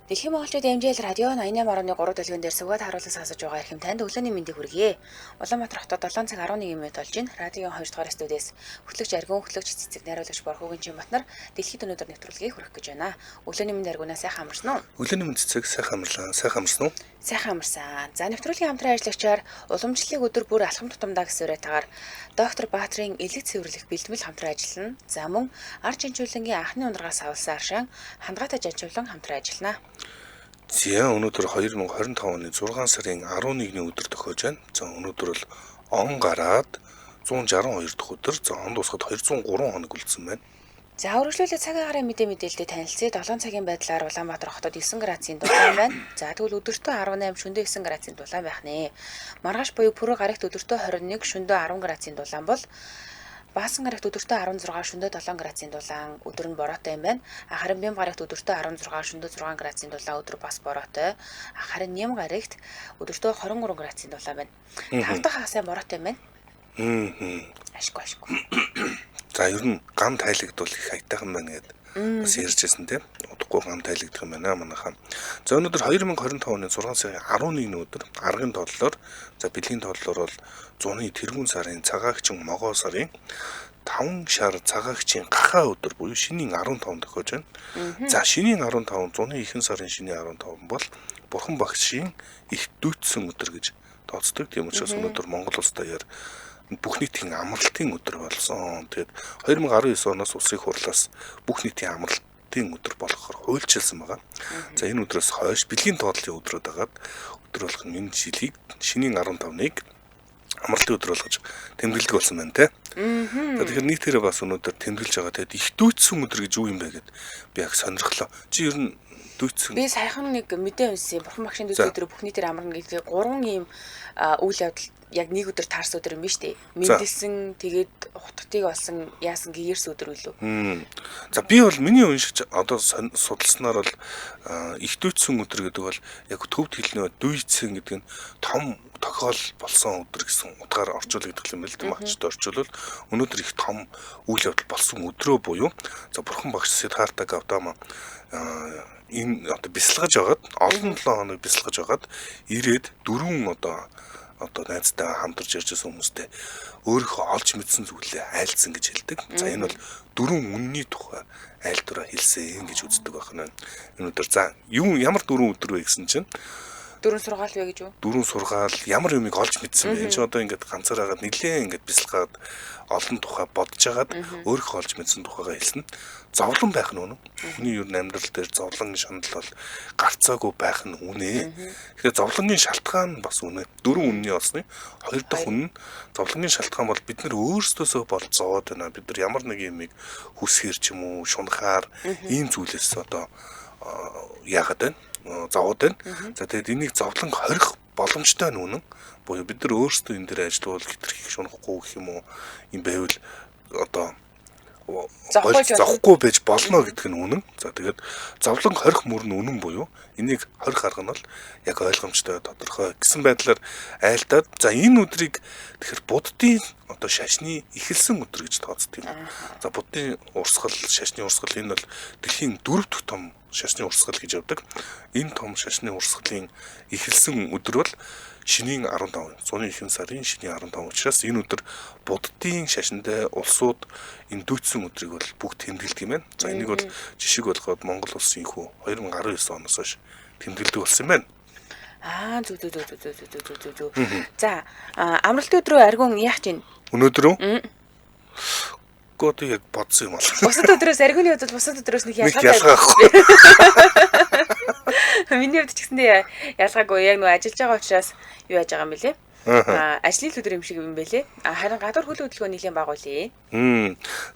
Дэлхийн монголчууд MJL радио 88.3 дэлгэн дээр сувгаад харуулсан сонсож байгаа эрхэм танд өглөөний мэндийг хүргье. Улаанбаатар хотод 7 цаг 11 минут болж байна. Радиогийн 2 дугаар студиэс хөтлөгч Аргун, хөтлөгч Цэцэг, найруулагч Борхогийн Чинбатнар дэлхийд өнөөдөр нэвтрүүлгийг хүргэх гэж байна. Өглөөний мэнд Аргунаа сайхан амарсан уу? Өглөөний мэнд Цэцэг, сайхан амарлаа. Сайхан амарсан уу? Сайхан амарсан. За, нэвтрүүлгийн хамтран ажиллагчаар уламжлалыг өдөр бүр алхам тутамдаа гэсэн уриатаагаар доктор Баатрын элэг цэвэрлэх бэлтгэл хамтран ажиллана. За мөн ар жанжуулангийн анхны ундрагаас авалсан аршаан хандгаатай жанжуулан хамтран ажиллана. За, өнөөдөр 2025 оны 6 сарын 11-ний өдөр тохиож байна. За, өнөөдөр бол он гараад 162 дахь өдөр. За, он дуусахад 203 хоног үлдсэн байна. За, үргэлжлүүлээ цаг агаарын мэдээлэлтэй танилцъя. 7 цагийн байдлаар Улаанбаатар хотод 9 градусын дулаан байна. За, тэгвэл өдөртөө 18, шөндөө 9 градусын дулаан байх нэ. Маргааш буюу Пүрэв гарагт өдөртөө 21, шөндөө 10 градусын дулаан бол Баасан гарагт өдөртөө 16, шөндөө 7 градусын дулаан, өдөр нь бороотой юм байна. Харин Бям гарагт өдөртөө 16, шөндөө 6 градусын дулаан, өдөр бас бороотой. Харин Ням гарагт өдөртөө 23 градусын дулаан байна. 5 дахь хагас сайн бороотой юм байна. Ашгүй ашгүй. За, ер нь гам тайлагдвал их аятайхан байна гэд бас ярьжсэн тийм. Удахгүй гам тайлагдах юм байна манайхаа. За, өнөөдөр 2025 оны 6 сарын 11-ний өдөр аргын тооллоор, за бэлгийн тооллоор бол зуны тэргүүн сарын цагаагчин могоо сарын 5 шар цагаагчийн гахаа өдөр буюу шинийн 15 тохиож байна. За, шинийн 15, зуны ихэнх сарын шинийн 15 бол Бурхан багшийн их дүйцсэн өдөр гэж тооцдог. Тийм учраас өнөөдөр Монгол улс даяар бүх нийтийн амралтын өдөр болсон. Тэгээд 2019 оноос улсын хурлаас бүх нийтийн амралтын өдөр болохоор хуульчилсан байгаа. За, энэ өдрөөс хойш бэлгийн тоодлын өдрүүд агаад өдөр болгон энэ жилийг шинийн 15-ыг амралтын өдөр болгож тэмдэглэдэг болсон байна те. Тэгэхээр нийтээрээ бас өнөөдөр тэмдэглэж байгаа. Тэгээд их дүйцсэн өдөр гэж юу юм бэ гэд би яг сонирхлоо. Чи ер нь дүйцсэн. Би саяхан нэг мэдээ уншсан. Бурхан багшийн дүйцсэн өдөр бүх нийтээр амарна гэдэг гурван ийм үйл явдал яг нэг өдөр таарсан өдөр юм биш үү? Мэндэлсэн, тэгээд хутгтыг олсон, яасан гэгэрс өдөр үлээ. За, би бол миний уншиж одоо судалснаар бол их дүйцсэн өдөр гэдэг бол яг төвд хэлний дүйцсэн гэдэг нь том тохиол болсон өдөр гэсэн утгаар орчуулагдах юм байна л да. Магчд орчуулвал өнөөдөр их том үйл явдал болсон өдрөө буюу за Бурхан багш Сиддхарта Гаутама энэ одоо бясалгаж байгаад олон 7 хоног бясалгаж байгаад ирээд дөрвөн одоо найзтайгаа хамтарч ярьж байсан хүмүүстэй өөрийнхөө олж мэдсэн зүйлээ айлдсан гэж хэлдэг. За, энэ бол дөрвөн үнний тухай айлдвараа хэлсэн гэж үздэг байх нь. Энэ өдөр за юу ямар дөрвөн өдөр вэ гэсэн чинь дөрвөн сургаал вэ гэж юу? Дөрвөн сургаал ямар юмыг олж мэдсэн бэ? Энэ чинь одоо ингээд ганцаар хагаад нэлээд ингээд бясалгаад олон тухай бодож хагаад өөрийнхөө олж мэдсэн тухайгаа хэлсэн. Зовлон байх нь үнэн. Хүний ер нь амьдрал дээр зовлон шанал бол гарцаагүй байх нь үнэ. Тэгэхээр зовлонгийн шалтгаан нь бас үнэ. Дөрвөн үнний олсны хоёр дахь үнэ нь зовлонгийн шалтгаан бол бид нар өөрсдөөсөө болж зовоод байна. Бид нар ямар нэг юмыг хүсгээр ч юм уу шунахаар ийм зүйлээс одоо яагаад байна? Зовоод байна. За, тэгээд энийг зовлон хорих боломжтой нь үнэн. Буюу бид нар өөрсдөө энэ дээр ажиллавал хитрхи шунахгүй гэх юм уу юм байвал одоо зовхгүй байж болно гэдг нь үнэн. За, тэгээд зовлон хорих мөр нь үнэн буюу энийг хорих арга нь бол яг ойлгомжтой тодорхой гэсэн байдлаар айлдаад за энэ өдрийг тэгэхээр буддын одоо шашны эхэлсэн өдөр гэж тооцдог юм. За, буддын урсгал, шашны урсгал энэ бол дэлхийн дөрөв дэх том шашны урсгал гэж явдаг. Энэ том шашны урсгалын эхэлсэн өдөр бол шинийн 15, зуны ихэнх сарын шинийн 15 учраас энэ өдөр буддын шашинтай улсууд энэ дүйцсэн өдрийг бол бүгд тэмдэглэдэг юм байна. За, энийг бол жишг болгоод Монгол улсын хүү 2019 оноос хойш тэмдэглэдэг болсон юм байна. Аа, зүг зүг зүг зүг зүг зүг зүг зүг. За, амралтын өдрөө Аргун яах чинь? Өнөөдөр үү? Гоо одоо яг бодсон юм бол. Бусад өдрөөс Аргуны хувьд бусад өдрөөс нэг ялгаатай. Миний хувьд ч гэсэндээ ялгаагүй. Яг нөгөө ажиллаж байгаа учраас юу яаж байгаа юм бэлээ? Ажлын өдөр юм шиг юм бэлээ. Харин гадуур хөл хөдөлгөөн нэлээд бага үлээ.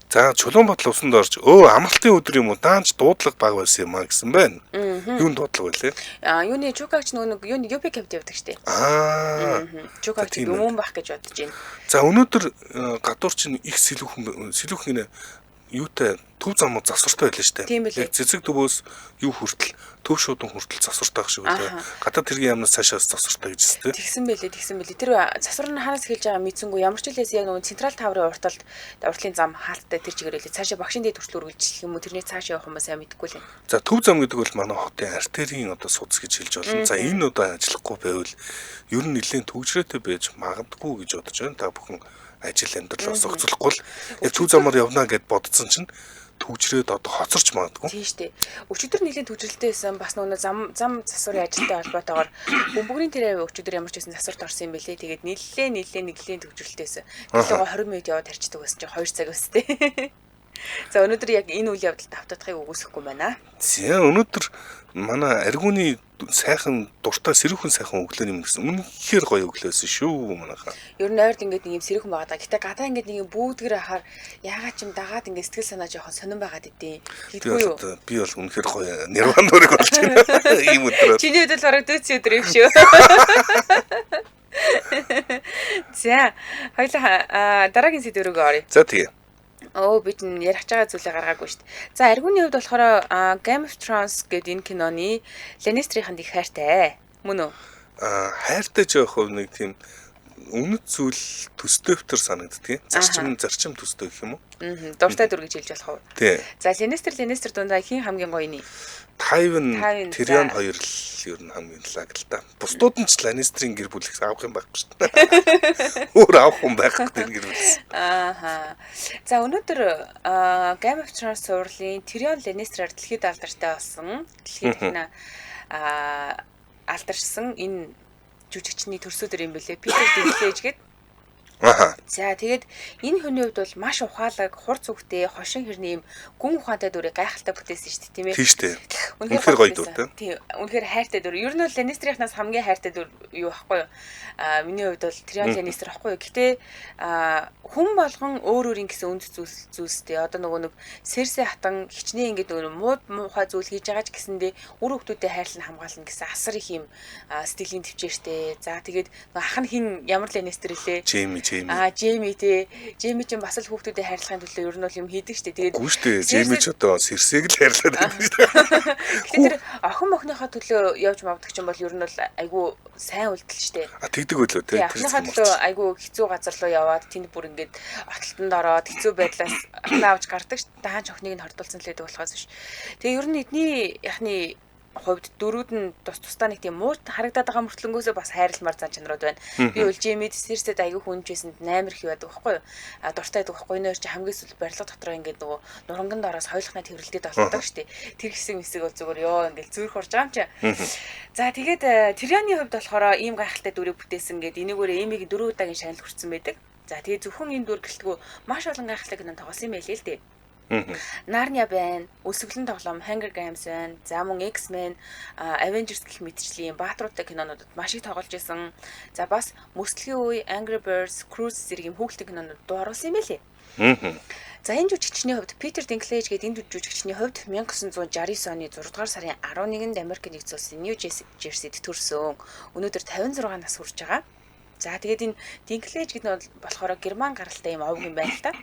За, Чулуунбат усанд орж амралтын өдөр юм уу? Даанч дуудлага бага байсан юм а гэсэн байна. Юун дуудлага байлээ? Юуны Чукагч нөгөө нэг юуны UP camp явдаг штеп. Чукагч юм бах гэж бодож байна. За, өнөөдөр гадуур чинь их сэлүүхэн гинэ Юутай төв замууд засвартай байлаа шүү дээ. Яг цэцэг төвөөс юу хүртэл төв шуудан хүртэл засвартай шиг үлээ. Гадаад хэргийн яамнаас цаашаа засвартай гэж зү. Тэгсэн байлээ, тэгсэн байлээ. Тэр засвар нь хаанаас эхэлж байгаа мэдсэнгүү ямар ч үлээс яг нөгөө Централ Таврын урталд уртлын зам хаалттай тэр чигээр үлээ. Цаашаа багшин дээд хүртэл үргэлжлэх юм уу? Тэрний цаашаа явах юм уу сайн мэдэхгүй л юм. За төв зам гэдэг бол манай хотын артерийн одоо судас гэж хэлж болно. За энэ одоо ажиллахгүй байвал ер нь нэлээд түгжрээтэй байж магадгүй гэж бодож байна. Та бүхэн ажил амьдралаас зохицуулахгүй л яг төв замаар явна гэд бодсон чинь түгжрээд одоо хоцорч магадгүй. Тийм шүү дээ. Өчигдөр нэлийн түгжрэлтэй байсан бас нөгөө зам засварын ажилтай холбоотойгоор бөмбөгний тэрэ өчигдөр ямар ч байсан засварт орсон юм бэлээ. Тэгээд нэлээ түгжрэлтэй байсан. Тэгэлээ 20 минут яваад тарчдаг байсан чинь 2 цаг өстэй. За өнөөдөр яг энэ үйл явдалд автуудахыг үгүйсэхгүй байна. За өнөөдөр манай аргууны сайхан дуртай сэрүүхэн сайхан өглөө юм гэсэн. Үнэхээр гоё өглөөсөн шүү манайхаа. Ер нь ойрд ингээд нэг юм сэрүүхэн байгаа даа. Гэтэ гадаа ингээд нэг юм бүүдгэр ахаар яагаад ч юм дагаад ингээд сэтгэл санаа жоохон сонирн байгаад идэв. Тэгдэггүй юу? Би бол үнэхээр гоё нирван нүрэг болж байна. Ийм өдрөөр. Чиний хувьд бол бараг дөөцийн өдөр юм шүү. За хоёлаа дараагийн сэдв рүү оръё. За тэгээ. Өө бид нь ярих байгаа зүйлээ гаргаагүй шүү дээ. За аргууны хувьд болохоор Game of Thrones гэдэг энэ киноны Lannister-ийн их хайртай. Мөн үү? Хайртай ч яах вэ нэг тийм үнэт зүйл төстөвтөр санагддаг. Зарчим төстэй гэх юм уу? Дуртай дүр гэж хэлж болох уу? Тий. За Lannister дундаа хин хамгийн гоё нэ? Tywin, Tyrion хоёр л ер нь хамгийн лаг л та. Бусдууд нь ч Lannister-ийн гэр бүл их авах юм байхгүй шүү дээ. Өөр авах юм байхгүй тэр гэр бүлс. Ааха. За өнөөдөр Game of Thrones цувралын Tyrion Lannister-аар дэлхийд алдартай болсон. Дэлхийд дахина алдаршсан энэ жүжигчний төрсөдөр юм бэлээ. Питер Dinklage гээд. Аха. За тэгээд энэ хүний хувьд бол маш ухаалаг, хурц үгтэй, хошин хэрний юм гүн ухаантай дүрийг гайхалтай бүтээсэн шүү дээ, тийм ээ. Тийм шүү дээ. Үнэхээр гоё дүр тийм. Тийм, үнэхээр хайртай дүр. Ер нь бол Lannister-ийнхнаас хамгийн хайртай дүр юу байхгүй юу? Миний хувьд бол Tyrion Lannister байхгүй юу? Гэтэ хүн болгон өөр өөр ингэсэн үнд зүйлстэй. Одоо нөгөө нэг Cersei хатан хичнээн ингээд нөгөө мууд муухай зүйл хийж байгаа ч гэсэндээ үр хөвгтүүдэд хайрлан хамгаална гэсэн асар их юм сэтгэлийн төвчээртэй. За тэгээд ах нь хин ямар Lannister илээ? Джейми. Джейми тий. Джейми ч бас л хүүхдүүдэд хайрлахын төлөө ер нь бол юм хийдэг штэ. Тэгээд үгүй штэ. Джейми ч одоо Серсег л хайрлаад байдаг штэ. Гэтэ тэр охин мохныхоо төлөө явж мавдаг ч юм бол ер нь бол айгүй сайн үйлдэл штэ. Тэгдэг үлээ тий. Охиныхоо төлөө айгүй хэцүү газар руу яваад тэнд бүр ингээд отолтонд ороод хэцүү байдлаас охиноо авч гардаг штэ. Даанч охиныг нь хордуулсан л байдаг болохоос биш. Тэгээ ер нь эдний яхны хувьд дөрүүд нь тус тусдаа нэг тийм муу харагдаад байгаа мөртлөнгөөсөө бас хайрламар зан чанарууд байна. Би бол Джеймид Серсед аягүй хүнжээсэнд амар их байдаг байхгүй юу? Дуртай байдаг байхгүй юу? Нөр чи хамгийн сүүл барилга дотроо ингээд нөгөө нуранганд ороос хоёулахнаа тэрвэрлдээд олддог штэ. Тэр хэсэг мэсэг бол зүгээр ёо ингээд зүрх орж байгаа юм чи. За тэгээд Тирионы хувьд болохоор ийм гайхалтай дүрийг бүтээсэн гээд энийгээрээ Эмигийн 4 удаагийн шагнал хүртсэн байдаг. За тэгээд зөвхөн энэ дүр гэлтгүү маш олон гайхалтай кино тоглосон юм байлээ л дээ. Нарния байна, Өсвөлэн тоглоом, Hunger Games байна, за мөн X-Men, Avengers гэх мэтчлийн бааtruудтай кинонуудад маш их тоглож исэн. За бас Мөслөгийн үе, Angry Birds, Cruise зэрэг юм хүүхэлдэйн кинонууд дуу оруулсан юм байлээ. За энэ жүжигчний хувьд Питер Dinklage гэдэг энэ жүжигчний хувьд 1969 оны 6 дугаар сарын 11-нд Америк нэгдсэн улсын Нью Жерсид төрсөн. Өнөөдөр 56 нас хүрч байгаа. За тэгээд энэ Dinklage гэдэг нь болохоор герман гаралтай юм овг юм байна л та.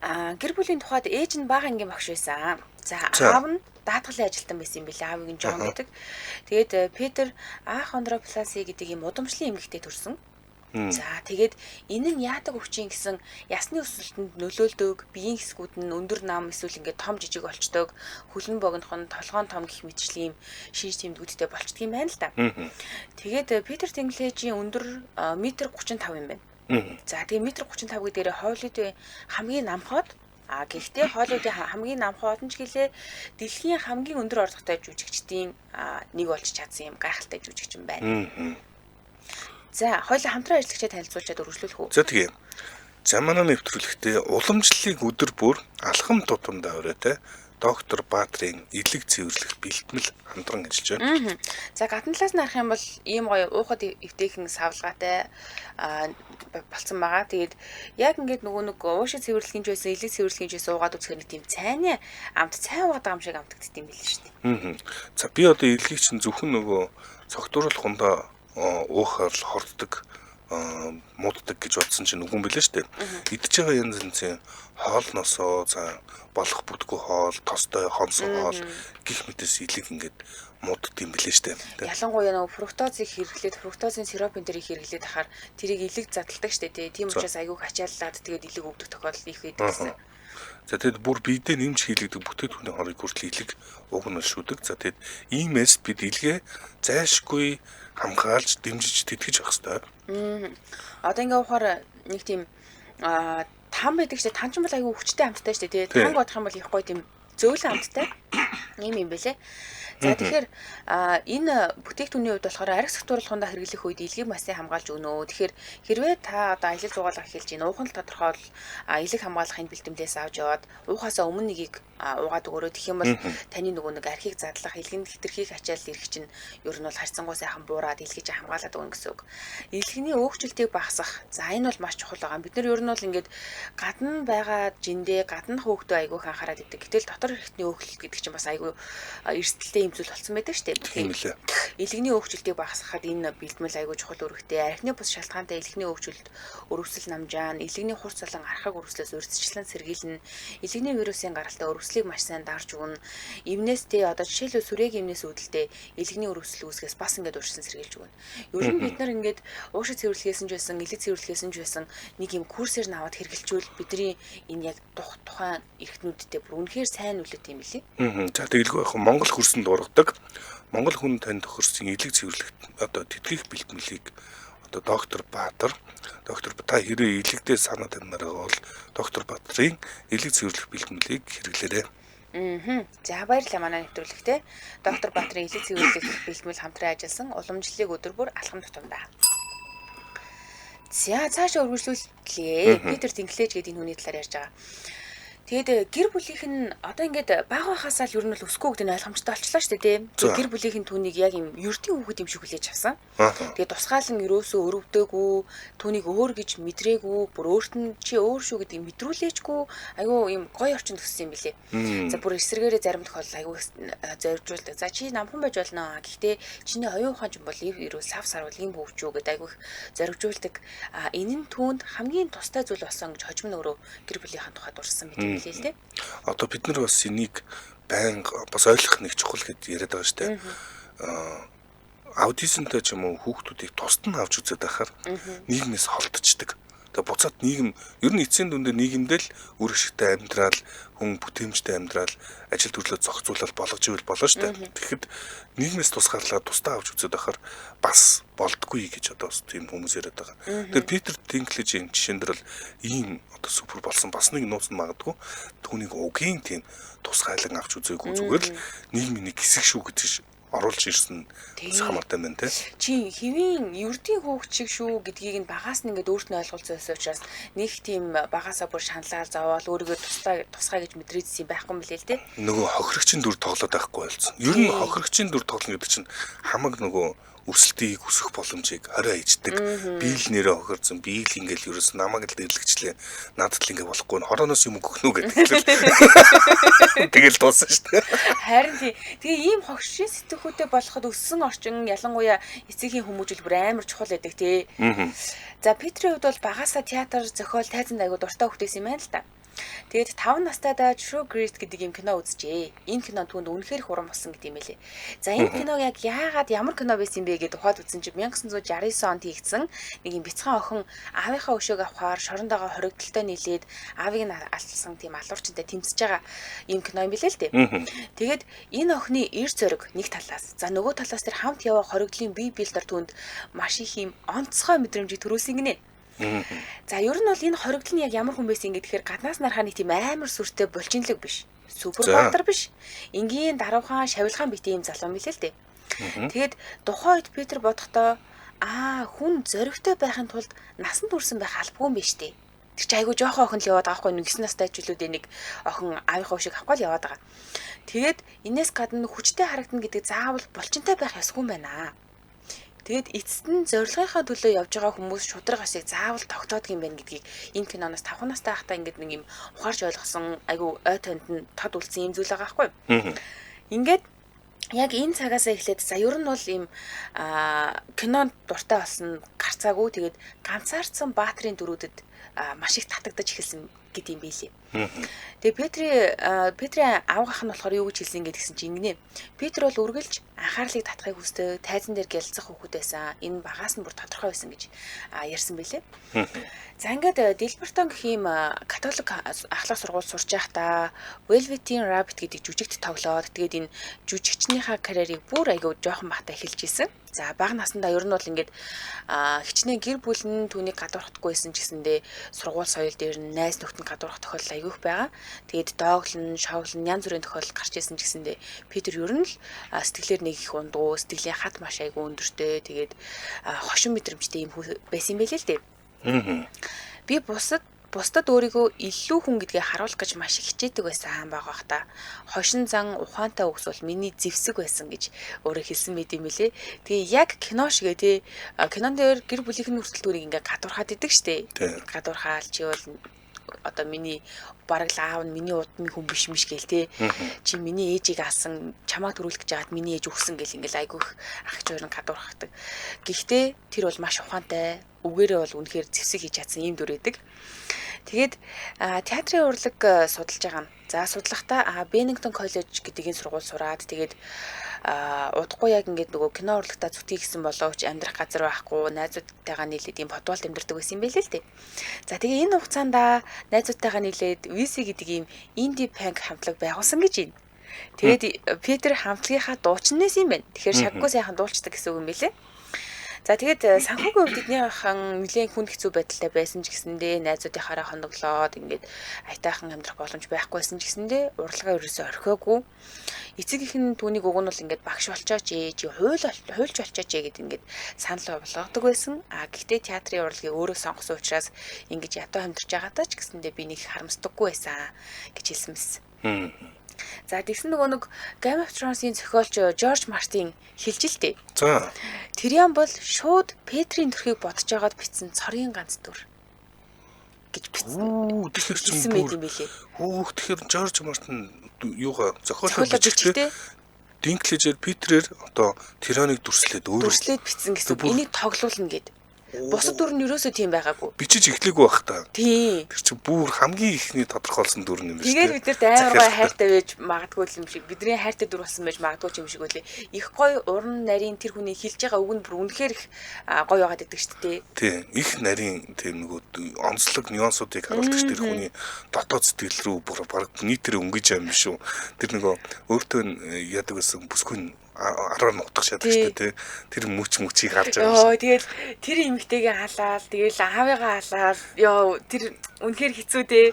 Гэр бүлийн тухайд ээж нь бага ангийн багш байсан. За аав нь даатгалын ажилтан байсан юм билээ. Аавыг нь Джон гэдэг. Тэгээд Питер ахондропласи гэдэг юм удамшлын эмгэгтэй төрсөн. За тэгээд энэ нь яадаг өвчин гэсэн ясны өсөлтөнд нөлөөлдөг, биеийн хэсгүүд нь өндөр нам эсвэл ингээд том жижиг болчдөг, хөлн богинох нь толгоон том гих мэтчлийн юм шинж тэмдгүүдтэй болчдөг юм байна л да. Тэгээд Питер Dinklage-ийн өндөр 1.35 юм байна. За тэгээ 1.35 гэдгээрээ Холливуудын хамгийн намхоод гэхдээ Холливуудын хамгийн намхоод нь ч гэлээ дэлхийн хамгийн өндөр орлоготой жүжигчдийн нэг болж чадсан юм гайхалтай жүжигч юм байна. За хоёулаа хамтран ажиллагчдад танилцуулчаад өргөжлүүлэх үү? За тэгээ. За манай нэвтрүүлэгтээ уламжлалыг өдөр бүр алхам тутамдаа өрөөтэй доктор Баатрын элэг цэвэрлэх бэлтгэл хамтран ажиллаж байна. За гадна талаас нь харах юм бол ийм гоё уухад эвтэйхэн савлгаатай болцсон байгаа. Тэгээд яг ингээд нөгөө нэг уушиг цэвэрлэхийн ч байсан, элэг цэвэрлэхийн ч байсан уугаад үзэхээр нэг тийм цайны амт цай уугаад байгаа юм шиг амтагдд юм билээ шүү дээ. За би одоо элгийг чинь зөвхөн нөгөө цогтууруулах хундаа уухаар л хорддог мууддаг гэж бодсон чинь үгүй юм билээ шүү дээ. Идж байгаа янз янзын хоолносоо за болох бүтггүй хоол, тостой хонсон хоол гих мэтээс илэг ингээд мууддаг юм билээ шүү дээ. Ялангуяа нөгөө фруктозыг хэрэглээд фруктозын сиропын тэрийг хэрэглээд ахаар тэрийг илэг задалдаг шүү дээ. Тийм учраас айгүйх ачааллаад тэгээд илэг өвдөх тохиолдол их байдаг гэсэн. За тэгэд бүр биедээ нэмж хийлэгдэг бүтээгдэхүүний хорыг хүртэл илэг уг нь шүдэг. За тэгэд иймээс бид илгээ зайлшгүй хамгаалж дэмжиж тэтгэж явах хэрэгтэй. Одоо ингээ ухаар нэг тийм там байдаг шүү дээ. Там ч юм бол айгүй хүчтэй амттай шүү дээ. Танг бодох юм бол их гоё тийм зөөлөн амттай юм юм бэлээ. За тэгэхээр энэ бүтээгдэхүүний хувьд болохоор арх сахиуруулахундаа хэрэглэх үед илгийг масын хамгаалж өгнө. Тэгэхээр хэрвээ та одоо аялал зугаалга эхэлж байна, уух нь тодорхой илэг хамгаалахын бэлтгэлээс авч яваад уухаасаа өмнө нэгийг уугаад өгөөрэй. Тэгэх юм бол таны нөгөө нэг архийг задлах, илгэнд хэтэрхийх ачаал ирэх чинь ер нь бол харьцангуй сайхан буураад илгэж хамгаалаад өгнө гэсэн үг. Илгэний өөгчлөлтийг багасгах. За энэ бол маш чухал байгаа. Бид нар ер нь бол ингээд гадна байгаа жиндээ гадна хөөгдөө айгүйх анхаарал өгдөг. Гэтэл дотор хэрэгтний өөхлөлт гэдэг чинь бас айгүй эрсдэлтэй юм зүйл болсон байдаг шүү дээ. Тийм лээ. Илгэний өөгчлөлтийг багасгахад энэ бэлтгэл айгүй чухал үүрэгтэй. Архины бус шалтгаантай илгэний өөгчлөлт өрөвсөл намжаан, илгэний хурц болон архаг өрөвслөөс урьдчилан сэргийлнэ. Илгэний вирусын гаралтай өрөвслийг маш сайн дарж өгнө. Эвнээс тэ одоо жишээлбэл сүрээг эвнээс үүдэлтэй илгэний өрөвсөл үүсгээс бас ингээд урьдчилан сэргийлж өгнө. Ер нь бид нар ингээд уушиг цэвэрлэхээс нь ч байсан, илэг цэвэрлэхээс нь ч байсан нэг юм курсээр нь аваад хэрэглэчүүл бидний энэ яг тухайн эрхтнүүдтэй бүр үнэхээр сайн нөлөөтэй юм билий. За тэгэлгүй яг Монгол хөрсөнд ургадаг. Монгол хүн тань тохирсон илэг цэвэрлэх одоо тэтгэх бэлтгэлийг одоо доктор Баатар, доктор та хэрэг илэгдээ санаа тавьмаар байгаа бол доктор Баатрын илэг цэвэрлэх бэлтгэлийг хэрэглээрэй. За баярлалаа манай нэвтрүүлэгтээ. Доктор Баатрын илэг цэвэрлэх бэлтгэл хамтран ажилласан уламжлалыг өдөр бүр алхам тутамдаа. За цаашаа үргэлжлүүллээ. Питер Динклэж гэдэг энэ хүний талаар ярьж байгаа. Тэгээд гэр бүлийнх нь одоо ингээд бага байхасаа л ер нь бол өсөхгүй гэдэг нь ойлгомжтой болчлоо шүү дээ, тийм. Гэр бүлийнх нь түүнийг яг юм ердийн хүүхэд юм шиг хүлээж авсан. Тэгээд тусгаалan ерөөсөө өрөвдөөгүй, түүнийг өөр гэж мэдрээгүй, бүр өөрт нь чи өөр шүү гэдгийг мэдрүүлээчгүй, айгүй юм гоё орчинд өссөн юм билээ. За бүр эсрэгээрээ зарим тохиолдолд айгүй зоригжуулдаг. За чи намхан байж болно. Гэхдээ чиний оюун ухаан ч юм бол ерөө сав сарвал ийм хөвч үү гэдээ айгүй зоригжуулдаг. А энэ нь түүнд хамгийн тустай зүйл болсон гэж хожим нь өөрөө гэр бүлийнхэн тухай дурссан мэт. Одоо бид нар бас энийг байнга бас ойлгох нэг чухал гэж яриад байгаа шүү дээ. Аутизмтай ч юм уу хүүхдүүдийг тусад нь авч үзээд байхаар нийгмээс холдчихдаг. Тэгээ буцаад нийгэм ер нь эцсийн дүндээ нийгэмдээ л үр ашигтай амьдрал, хүн бүтээмжтэй амьдрал, ажил төрлөө зохицуулаад болгож ивэл болно шүү дээ. Тэгэхэд нийгмээс тусгаарлаад тусдаа авч үзээд байхаар бас болдгүй гэж одоо бас тийм хүмүүс яриад байгаа. Тэгэхээр Питер Динклэжийн жишээн дээр бол ийм одоо супер болсон бас нэг нууц нь магадгүй түүнийг угийн тийм тусгайлан авч үзээгүй зүгээр л нийгмийн нэг хэсэг шүү гэж оруулж ирсэн хамаатай байна те. Чи хэвийн ердийн хүүхд шиг шүү гэдгийг нь багаас нь ингээд өөрт нь ойлголцсон учраас нэг тийм багасаа бүр шаналал зовоол өөрийгөө тусгай гэж мэдрээдсэн байхгүй юм билээ л те. Нөгөө хохирогчийн дүр тоглоод байхгүй болсон. Ер нь хохирогчийн дүр тоглоно гэдэг чинь хамаг нөгөө өсөлтийг өсөх боломжийг орой иждэг. Би л нэрээ хохирцсон. Би л ингээл ерөөс намайг л дэрлэгчлээ. Надад л ингээ болохгүй. Хорооноос юм өгөх нү гэдэг. Тэгэл дууссан шүү дээ. Харин тий. Тэгээ ийм хогшийн сэтгхүүтэй болоход өссөн орчин ялангуяа эцэгхийн хүмүүжил бүр амар чухал байдаг тий. За Питерийн хувьд бол багасаа театр, зохиол, тайзанд айгуу дуртай хөлтөөс юм байна л та. Тэгээд 5 настайдаа True Grit гэдэг юм кино үзжээ. Энэ кино түүнд үнэхээр их урам болсон гэдэг юм байлээ. За энэ киног яг яагаад ямар кино байсан юм бэ гэдээ ухаад үзсэн чинь 1969 онд хийгдсэн нэг юм бяцхан охин аавынхаа өшөөг авахаар шорондоогоо хоригдолтой нийлээд аавыг нь алдсан тийм алуурчтай тэмцэж байгаа юм кино юм билээ л дээ. Тэгээд энэ охины эр зориг нэг талаас, за нөгөө талаас тэр хамт яваа хоригдлын бие билдер түүнд маш их юм онцгой мэдрэмжийг төрүүлсэн гинэ. За ер нь бол энэ хоригдол нь яг ямар хүн байсан ингэ тэгэхээр гаднаас нарахаа нэг тийм амар сүртэй булчинлаг биш. Супер баатар биш. Энгийн даруйхан шавилгаан битээ юм залуу мэлээ л дээ. Тэгээд тухайн үед Питер бодохдоо хүн зоригтой байхын тулд насан турсан байх албагүй юм биш үү? Тэр чи айгүй жоохон охин л яваад байгаа байхгүй 9 настай жилүүдээ нэг охин аавынхаа шиг авахгүй л яваад байгаа. Тэгээд энэс гадна хүчтэй харагдана гэдэг заавал булчинтай байх ёсгүй юм байна. Тэгээд эцэст нь зорилгынхаа төлөө явж байгаа хүмүүс шударга ашиг заавал тогтоодог юм байна гэдгийг энэ киноноос 5 настай байхдаа ингээд нэг юм ухаарч ойлгосон айгүй ой тонд нь тод үлдсэн юм зүйл байгаа байхгүй. Ингээд Яг энэ цагаасаа эхлээд за ер нь бол ийм кинонд дуртай болсон гарцаагүй тэгээд ганцаардсан баатрын дүрүүдэд маш их татагдаж эхэлсэн гэдэг юм билээ. Тэгээ Петрийн авгах нь болохоор юу гэж хэлсэн гэдгсэн чинь ингэнэ. Петр бол үргэлж анхаарлыг татахыг хүсдэг, тайзан дээр гялцах хүүхэд байсан. Энэ багаас нь бүр тодорхой байсан гэж ярьсан билээ. За ингээд Дилбертон гэх ийм католик ахлах сургууль сурч байхдаа Velveteen Rabbit гэдэг жүжигт тоглоод тэгээд энэ жүжигчнийхаа карьерийг бүр айгүй жоохон бахта эхэлж исэн. За бага насндаа ер нь бол ингээд хичнээн гэр бүл нь түүнийг гадуурхдаггүй байсан ч гэсэндээ сургууль соёл дээр нь найз нөхдөд нь гадуурх тохиолдол айгүйх байгаа. Тэгээд дооглон, шовлон янз бүрийн тохиолдол гарч исэн ч гэсэндээ Питер ер нь л сэтгэлээр нэг их ундгуу, сэтгэлийн хат маш айгүй өндөртэй. Тэгээд хошин мэдрэмжтэй юм байсан юм байлээ л дээ. Би бусдад өөрийгөө илүү хүн гэдгээ харуулах гэж маш их хичээдэг байсан байгаа бах та. Хошин зан ухаантай үгс бол миний зэвсэг байсан гэж өөрөө хэлсэн байт юм билээ. Тэгээ яг кино шигээ тий кинон дээр гэр бүлийнх нь хүртэл түүнийг ингээ гадуурхаад идэг штэ. Гадуурхаал чи бол одоо миний бараг л аав нь миний удмын хүн биш миш гээл те. Чи миний ээжийг алсан, чамаа төрүүлэх гэж хагаад миний ээж өгсөн гэл ингээл айгүйх ах хоёр нь гадуурхахдаг. Гэхдээ тэр бол маш ухаантай, үгээрээ бол үнэхээр зэвсэг хийж чадсан ийм дүр өгдөг. Тэгээд театрын урлаг судалж байгаа юм. За судлахдаа Беннингтон коллеж гэдэг энэ сургууль сураад тэгээд удахгүй яг ингээд нөгөө кино урлагтаа зүтгий гэсэн боловч амьдрах газар байхгүй, найзуудтайгаа нийлээд ийм подвалд амьдардаг байсан юм байлээ л дээ. За тэгээ энэ хугацаанд найзуудтайгаа нийлээд VC гэдэг ийм инди панк хамтлаг байгуулсан гэж байна. Тэгээд Питер хамтлагийнхаа дуучнаас юм байна. Тэгэхээр шаггүй сайхан дуулцдаг гэсэн үг юм билээ. За тэгээд санхүүгийн хувьд эднийхэн нэлээд хүнд хэцүү байдалтай байсан ч гэсэндээ найзуудынхаараа хоноглоод ингээд аятайхан амьдрах боломж байхгүйсэн ч гэсэндээ урлагаа ерөөсөө орхиогүй. Эцэг их нь түүнийг уг нь бол ингээд багш болчооч ээ, чи хуульч болчооч ээ гэд ингээд санал болгодог байсан. А гэхдээ театрын урлагийг өөрөө сонгосон учраас ингэж ядуу амьдарч байгаадаа ч гэсэндээ би нэг харамсдаггүй байсан гэж хэлсэн мэс. За тэгсэн нөгөө нэг Game of Thrones-ийн зохиолч Жорж Мартин хэлж л дээ. За. Тирион бол шууд Петрийн төрхийг бодож байгаад бичсэн цорын ганц дүр гэж бичсэн. Тэгэхээр чинь бүр юм билээ. Тэгэхээр Жорж Мартин юугаа зохиолоо бичихтэй Динклэжээр Питрээр одоо Тирионыг дүрслээд өөрөө дүрслээд бичсэн гэсэн. Энийг тоглуулна гэд. Бусад дүр нь ерөөсөө тийм байгаагүй. Бичиж эхлэегүй байх та. Тийм. Тэр чинь бүр хамгийн ихний тодорхойлсон дүр юм биш үү? Тэгээд бид нарт амар гоё хайртай байж магадгүй юм шиг. Бидний хайртай дүр болсон байж магадгүй юм шиг үлээ. Их гоё уран нарийн тэр хүний хэлж байгаа үг нь бүр үнэхээр их гоё байгаад идэг шүү дээ. Тийм. Их нарийн тийм нөгөө онцлог нюансуудыг харуулдаг тэр хүний дотоод сэтгэл рүү бүр баг нийтээр өнгөж юм биш үү? Тэр нөгөө өөртөө яадаг байсан бүсгүй араар нь утгах шатдаг шүү дээ. Тэр мөч мөчийг харж байгаа юм. Тэгэл тэр эмэгтэйгээ халаал, тэгэл аавыгаа халаал. Йоо, тэр үнэхээр хэцүү дээ.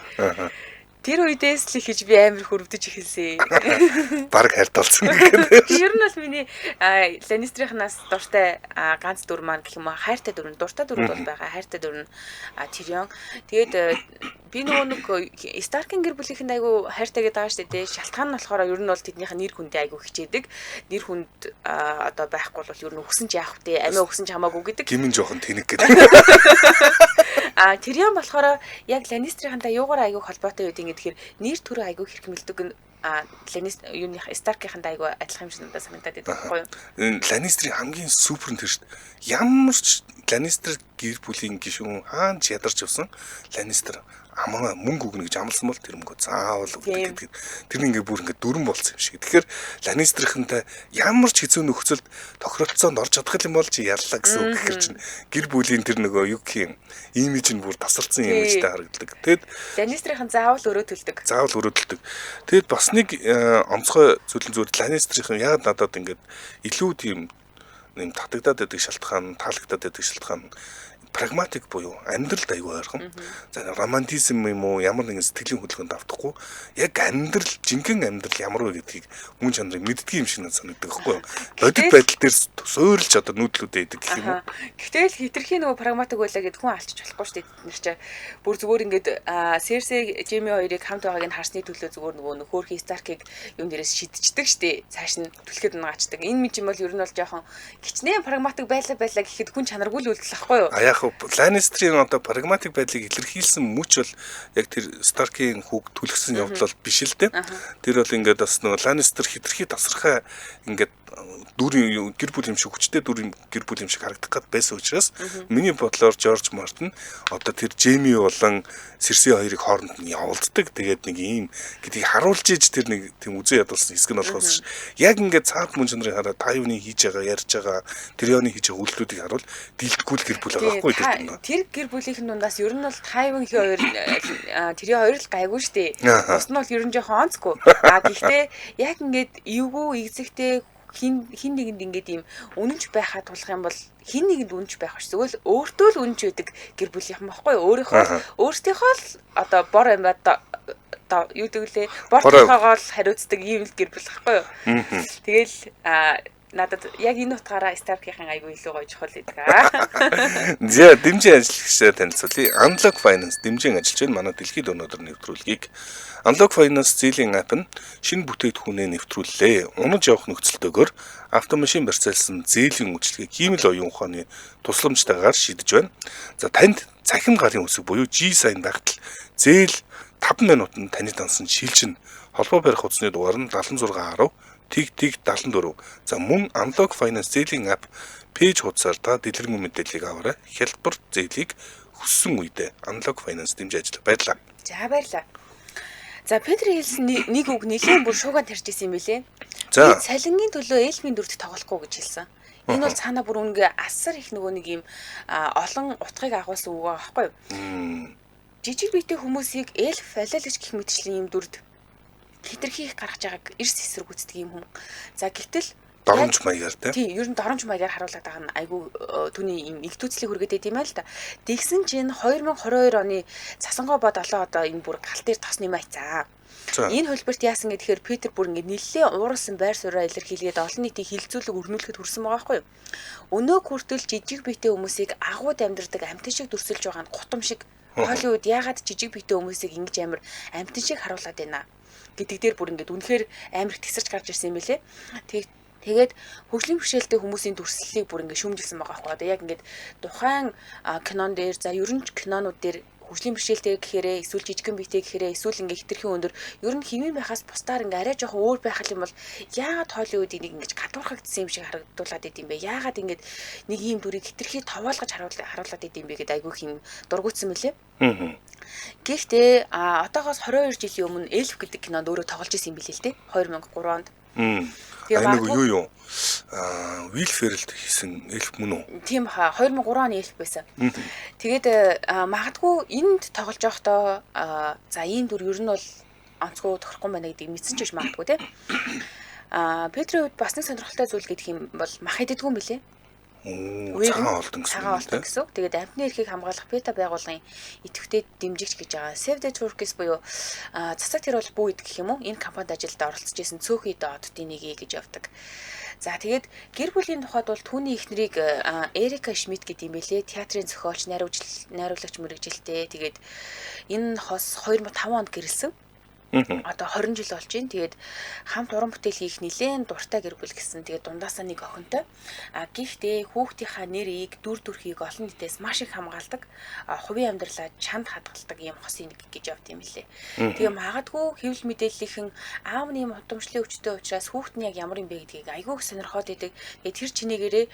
Тэр үедээс л ихэж би амар хөрөвдөж эхэлсэн. Бараг хайртай болсон гэх. Ер нь бол миний Ланнистрийнхнаас дуртай ганц дүр маань гэх юм уу, хайртай дүр нь, дуртай дүрүүд бол байгаа. Хайртай дүр нь Тирион. Тэгээд би нөгөө нэг Старкийн гэр бүлийнхэнд айгүй хайртай гэдэг байгаа шүү дээ. Шалтгаан нь болохоор ер нь бол тэднийх нь нэр хүндээ айгүй хичээдэг. Нэр хүнд одоо байхгүй бол ер нь өгсөн ч яах вэ? Амиа өгсөн ч хамаагүй гэдэг. Гимэн жоохон тэнэг гэдэг. Тирион болохоор яг Ланнистрийнхантай юугаар айгүй холбоотой байдаг гэхээр нэр төрөө айгүй хэрхэмэлдэг нь Ланнист юуных Старкийнхантай айгүй адилхан юм шиг надад санагдаад байдаг байхгүй юу? Энэ Ланнистрийн хамгийн супер нь тэр шүү дээ. Ямар ч Ланнистер гэр бүлийн гишүүн хаан ч ядарч явсан Ланнистер амаа мөнгө өгнө гэж амласан бол тэр мөнгөө заавал өгдөг гэдэг. Тэр ингээ бүр ингээ дүрэн болсон юм шиг. Тэгэхээр Ланнистрийнхантай ямар ч хэцүү нөхцөлд тохиролцоонд орж чадах юм бол чи яллаа гэсэн үг гэхэр чинь гэр бүлийн тэр нөгөө юу гэх юм имиж нь бүр тасалдсан имижтэй харагдадаг. Тэгэд Ланнистрийнхан заавал өрөө төлдөг. Заавал өрөө төлдөг. Тэгэд бас нэг онцгой зүйл нь зүгээр Ланнистрийнхан яг надад ингээд илүү тийм юм татагдаад байдаг шалтгаан, таалагдаад байдаг шалтгаан прагматик буюу амьдралд аягүй ойрхон. За романтизм юм уу ямар нэгэн сэтгэлийн хөдөлгөөнд автахгүй яг амьдрал, жинхэнэ амьдрал ямар вэ гэдгийг хүн чанарыг мэддэг юм шиг надад санагддаг байхгүй юу? Бодит байдал дээр суурилж одоо нүүдлүүдээ идэг гэх юм уу? Гэтэл хитрхи нөгөө прагматик байлаа гэд хүн алчиж болохгүй шүү дээ. Тэд нар чи бүр зүгээр ингээд Серсе Жими хоёрыг хамт байгааг нь харсны төлөө зүгээр нөгөө хөөрхий Старкийг юм дээрээс шидчихдэг шүү дээ. Цааш нь түлхэд унгаачихдаг. Энэ мэд юм бол ер нь бол жоохон хичнээн прагматик байлаа гэхэд хүн чанаргүй л үлдэл ахгүй юу? Яг Яг Ланнистрийн одоо прагматик байдлыг илэрхийлсэн мөч бол яг тэр Старкийн хүүг түлхсэн явдал бол биш л дээ. Тэр бол ингээд бас нөгөө Ланнистер хитрхи тасархай ингээд дүрийн гэр бүл юм шиг хүчтэй дүрийн гэр бүл юм шиг харагдах гад байсан учраас миний бодлоор Жорж Мартин одоо тэр Джейми болон Серси хоёрыг хооронд нь явуулддаг. Тэгээд нэг ийм гэдгийг харуулж иж тэр нэг тийм үзэн ядуулсан хэсэг нь болохоос яг ингээд цаад мөн чанарыг хараад Тайвны хийж байгаа, ярьж байгаа, Тирионы хийж байгаа үйлдэлүүдийг харуул дийлдэхгүй л гэр бүл байгаа байхгүй тэр дундаа. Тэр гэр бүлийнхэн дундаас ер нь бол Тайван хоёр Тирион хоёр л гайгүй шүү дээ. Бус нь бол ер нь жоохон онцгүй. А гэхдээ яг ингээд эвгүй эгзэгтэй хин хин нэгэнд ингээд ийм үнэнч байхаа тулах юм бол хин нэгэнд үнэнч байх биш. Зүгээр л өөртөө л үнэнч байдаг гэр бүлийнхэн байхгүй юу? Өөрийнхөө өөрсдийнхөө л одоо бор юм ба юу гэдэг лээ? Бор тохоогоо л хариуцдаг ийм л гэр бүл байхгүй юу? Тэгэл надад яг энэ утгаараа Stark-ийн айгүй илүү гоё чухал байдаг. За дэмжин ажиллагчдаа танилцуулъя. Unlock Finance дэмжин ажиллаж байна. Манай дэлхийд өнөөдөр нэвтрүүлгийг Unlock Finance зээлийн app нь шинэ бүтээгдэхүүнээ нэвтрүүллээ. Унаж явах нөхцөлтэйгээр автомашин барьцаалсан зээлийн үйлчилгээг хиймэл оюун ухааны тусламжтайгаар шийдэж байна. За танд цахим гарын үсэг буюу G-Sign байхад зээл 5 минутанд таны дансанд шилжинэ. Холбоо барих утасны дугаар нь 76 10 тэг тэг 74. За мөн Unlock Finance зээлийн app page хуудасаар та дэлгэрэнгүй мэдээллийг аваарай. Хялбар зээлийг хүссэн үедээ Unlock Finance дэмжиж ажиллах баярлалаа. За баярлалаа. За Петр хэлсэн нэг үг нэлээд бүр шууган тарж исэн юм билээ. За цалингийн төлөө элфийн дүрд тоглохгүй гэж хэлсэн. Энэ бол цаанаа бүр үнгээ асар их нөгөө нэг юм олон утгыг агуулсан үг байгаа байхгүй юу? Жижиг биетэй хүмүүсийг эльф, алиалагч гэх мэтчлийн юм дүрд хитрхи их гаргаж байгааг эрс эсэргүүцдэг юм хүн. За гэтэл доромж маягаар тийм ер нь доромж маягаар харуулдаг байгаа нь айгүй түүний юм игдүүцлийг хүргээд байт юм аа л да. Тэгсэн чинь 2022 оны цасангоо бод олон одоо энэ бүр гал дээр тос нэмээ айцаа. Энэ хөлбөрт яасан гэхээр Питер бүр ингэ нэлээд ууралсан байр сууриа илэрхийлгээд олон нийтийн хилцүүлэг өрнүүлэхэд хүрсэн байгаа байхгүй юу? Өнөөг хүртэл жижиг биетэй хүмүүсийг агууд амьдардаг амьтан шиг дүрсэлж байгаа нь гутам шиг. Холливуд яагаад жижиг биетэй хүмүүсийг ингэж амар амьтан шиг харуулад байна гэдэг дээр бүр ингээд үнэхээр амар их тесэрч гарч ирсэн юм билэ. Тэгээд хөгжлийн бэрхшээлтэй хүмүүсийн дүрслэлийг бүр ингээд шүүмжилсэн байгаа байхгүй. Одоо яг ингээд тухайн кинон дээр за ер нь кинонууд дээр хөгжлийн бэрхшээлтэй гэхээрээ эсвэл жижигхэн биетэй гэхээрээ эсвэл ингээд хитрхийн өндөр ер нь хэвийн байхаас бусдаар ингээд арай жоохон өөр байх юм бол яагаад Холливуудыг нэг ингэж гадуурхагдсан юм шиг харагдуулаад идэм бэ? Яагаад ингээд нэг ийм дүрийг хитрхи товоолгож харуулад идэм бэ гэдээ айгүй юм дургуутсан мөлий. Гэхдээ одоогоос 22 жилийн өмнө Эльф гэдэг кинонд өөрөө тоглож исэн юм билээ л дээ. 2003 онд. Тэгээ нэг юу Уилл Феррелд хийсэн эльф мөн үү? Тийм хаа 2003 оны эльф байсан. Тэгээд магадгүй энд тоглож байхдаа за ийм дүр ер нь бол онцгой тохирохгүй байна гэдгийг мэдсэн ч гэж магадгүй те. Петрийн хувьд бас нэг сонирхолтой зүйл гэдэг юм бол мах идэггүй юм билээ. Цагаан олдон гэсэн. Цагаан олдон гэсэн. Тэгээд амьтны эрхийг хамгаалах PETA байгууллагын идэвхтэй дэмжигч гэж байгаа. Save the Turkeys буюу цацаг тэр бол бүү идэх гэх юм уу? Энэ компанид ажилд оролцож исэн цөөхөн идэ оддын нэг гэж явдаг. За тэгээд гэр бүлийн тухайд бол түүний эхнэрийг Эрика Шмидт гэдэг юм билээ. Театрын зохиолч, найруулагч мэрэгжилтэй. Тэгээд энэ хос 2005 онд гэрэлсэн. Одоо 20 жил болж байна. Тэгээд хамт уран бүтээл хийх нэлээд дуртай гэр бүл гэсэн. Тэгээд дундаасаа нэг охинтой. А гэхдээ хүүхдийнхаа нэрийг, дүр төрхийг олон нийтээс маш их хамгаалдаг. Хувийн амьдралаа чанд хадгалдаг ийм хосын нэг гэж явд юм лээ. Тэгээ магадгүй хэвлэл мэдээллийнхэн аав нь ийм удамшлын өвчтөй учраас хүүхд нь яг ямар юм бэ гэдгийг айгүй их сонирхоод идэг. Тэгээд тэр чинээгээрээ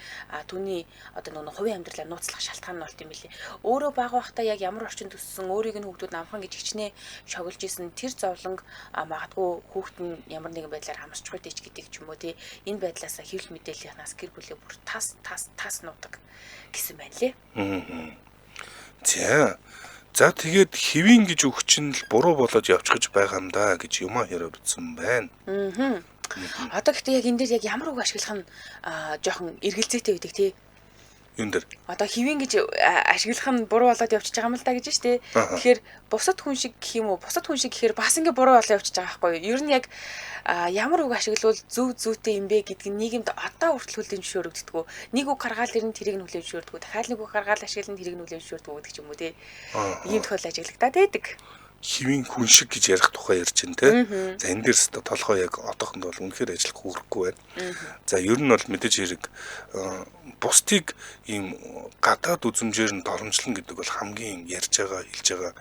түүний одоо нөгөө хувийн амьдралаа нууцлах шалтгаан нь болт юм лээ. Өөрөө бага байхдаа яг ямар орчинд өссөн, өөрийг нь хүүхдүүд намхан гэж хичнээн шоглож исэн тэр зовлон магадгүй хүүхэд нь ямар нэгэн байдлаар хамсчих үдээч гэдэг ч юм уу тий. Энэ байдлаасаа хэвлэл мэдээллийнхнаас гэр бүлээ бүр тас тас тас нуудаг гэсэн байна лээ. За. За тэгээд хэвийн гэж өгч нь л буруу болоод явчихж байгаа юм да гэж юмаа яриа бичсэн байна. Одоо гэхдээ яг энэ дээр яг ямар үг ашиглах нь жоохон эргэлзээтэй байдаг тий. Юун дээр? Одоо хэвийн гэж ашиглах нь буруу болоод явчихж байгаа юм л да гэж штэ. Тэгэхээр бусад хүн шиг гэх юм уу? Бусад хүн шиг гэхээр бас ингээ буруу болоод явчихж байгаа байхгүй юу? Ер нь яг ямар үг ашиглавал зөв зүйтэй юм бэ гэдг нь нийгэмд одоо хүртэл хүлээн зөвшөөрөгддөг. Нэг үг гаргаал ирнэ тэрийг нь хүлээн зөвшөөрдөг. Дахиад нэг үг гаргаал ашиглана тэрийг нь хүлээн зөвшөөрдөг гэдэг ч юм уу тий. Ийм тохиолдол ажиглагдаад байдаг. Хэвийн хүн шиг гэж ярих тухай ярьж байна те. За энэ дээр өстө толгой яг одоохондоо бол үнэхээр ажиллах үүрэггүй байна. За ер нь бол мэдээж хэрэг бусдыг ийм гадаад үзмжээр нь доромжлон гэдэг бол хамгийн ярьж байгаа, хэлж байгаа.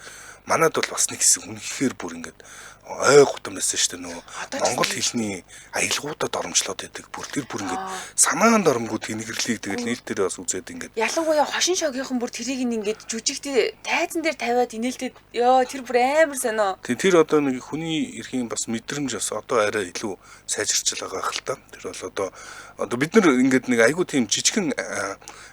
Манад бол бас нэг хэсэг үнэхээр бүр ингээд ой гутам байсан шүү дээ, нөгөө монгол хэлний аялгуудад доромжлоод байдаг. Бүр тэр бүр ингээд санаан доромгүй тэнгэрлийг тэгэл нийт дээр бас үзээд ингээд ялангуяа хошин шогийнхан бүр тэрийг ингээд жүжигтэй тайзан дээр тавиад инээлтэй ёо тэр бүр амар сонио. Тийм, тэр одоо нэг хүний эрхийн бас мэдрэмж бас одоо арай илүү сайжирч байгаа хэл та. Тэр бол одоо бид нар ингээд нэг айгүй тийм жижигхэн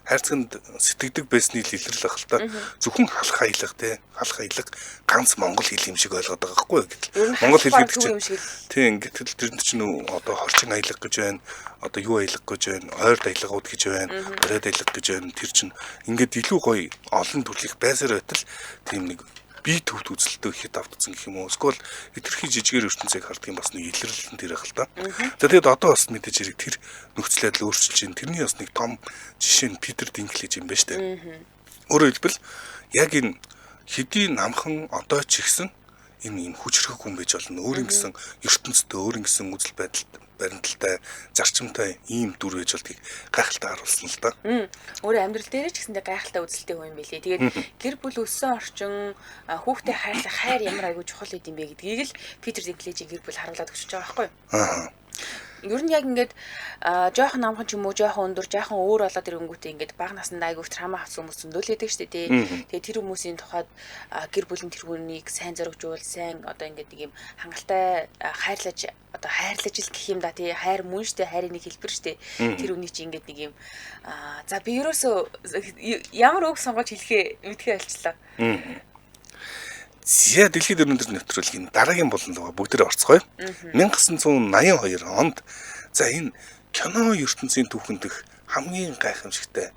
хайрцагт сэтгэдэг байсны л илэрлэх хэл та. Зөвхөн халах аялга те, халах аялга ганц монгол хэл юм шиг ойлгоод байгаа байхгүй гэтэл монгол хэл гэдэг чинь тийм, гэтэл тэрэнд чинь одоо хорчин аялга гэж байна, одоо юу аялга гэж байна, ойрд аялгууд гэж байна, бариад аялга гэж байна. Тэр чинь ингээд илүү гоё олон төрлөх байсаар байтал тийм нэг бие төвд үзэлтөө хэд автцсан гэх юм уу. Эсвэл хэтэрхий жижигээр ертөнцийг харддаг юм бас нэг илэрлэл нь тэр их л та. За тэгэд одоо бас мэдээж хэрэг тэр нөхцөл байдал өөрчилж байна. Тэрний бас нэг том жишээ нь Питер Динклэж юм байна шүү дээ. Өөрөөр хэлбэл яг энэ хэдий намхан одоо ч ихсэн энэ юм хүчрэх хүн байж болно. Өөр ингэсэн ертөнцтэй, өөр ингэсэн үзэл байдалд баримталтай, зарчимтай ийм дүр байж болдгийг гайхалтай харуулсан л да. Өөрөө амьдрал дээр ч гэсэндээ гайхалтай үзэлтэй хүн юм билий. Тэгээд гэр бүл өссөн орчин, хүүхдээ хайрлах хайр ямар айгүй чухал байд юм бэ гэдгийг л Питер Динклэжийн гэр бүл харуулад өгч байгаа байхгүй юу? Аа. Ер нь яг ингээд жоохон намхан ч юм уу, жоохон өндөр, жоохон өөр болоод ирэнгүүтээ ингээд бага насндаа айгүй трама авсан хүмүүс зөндөл байдаг шүү дээ. Тэгээ тэр хүмүүсийн тухайд гэр бүлийн тэр хүнийг сайн зоригжуул, сайн одоо ингээд нэг юм хангалттай хайрлаж, одоо хайрлаж л гэх юм да тий, хайр мөн шүү дээ, хайрын нэг хэлбэр шүү дээ. Тэр үнийг чи ингээд нэг юм за би ерөөсөө ямар үг сонгож хэлэхээ мэдхээ болчлоо. За дэлхийд өндөр нэвтрүүлгийн дараагийн болон луга бүгдээ орцгоё. 1982 онд за энэ кино ертөнцийн түүхэн дэх хамгийн гайхамшигтай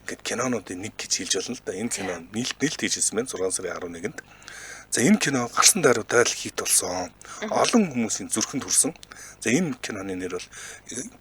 ингээд кинонуудын нэг гэж хэлж болно л да. Энэ кино нээлт хийжсэн байна 6 сарын 11-нд. За энэ кино гарсан даруйтай л хит болсон. Олон хүмүүсийн зүрхэнд хүрсэн. За энэ киноны нэр бол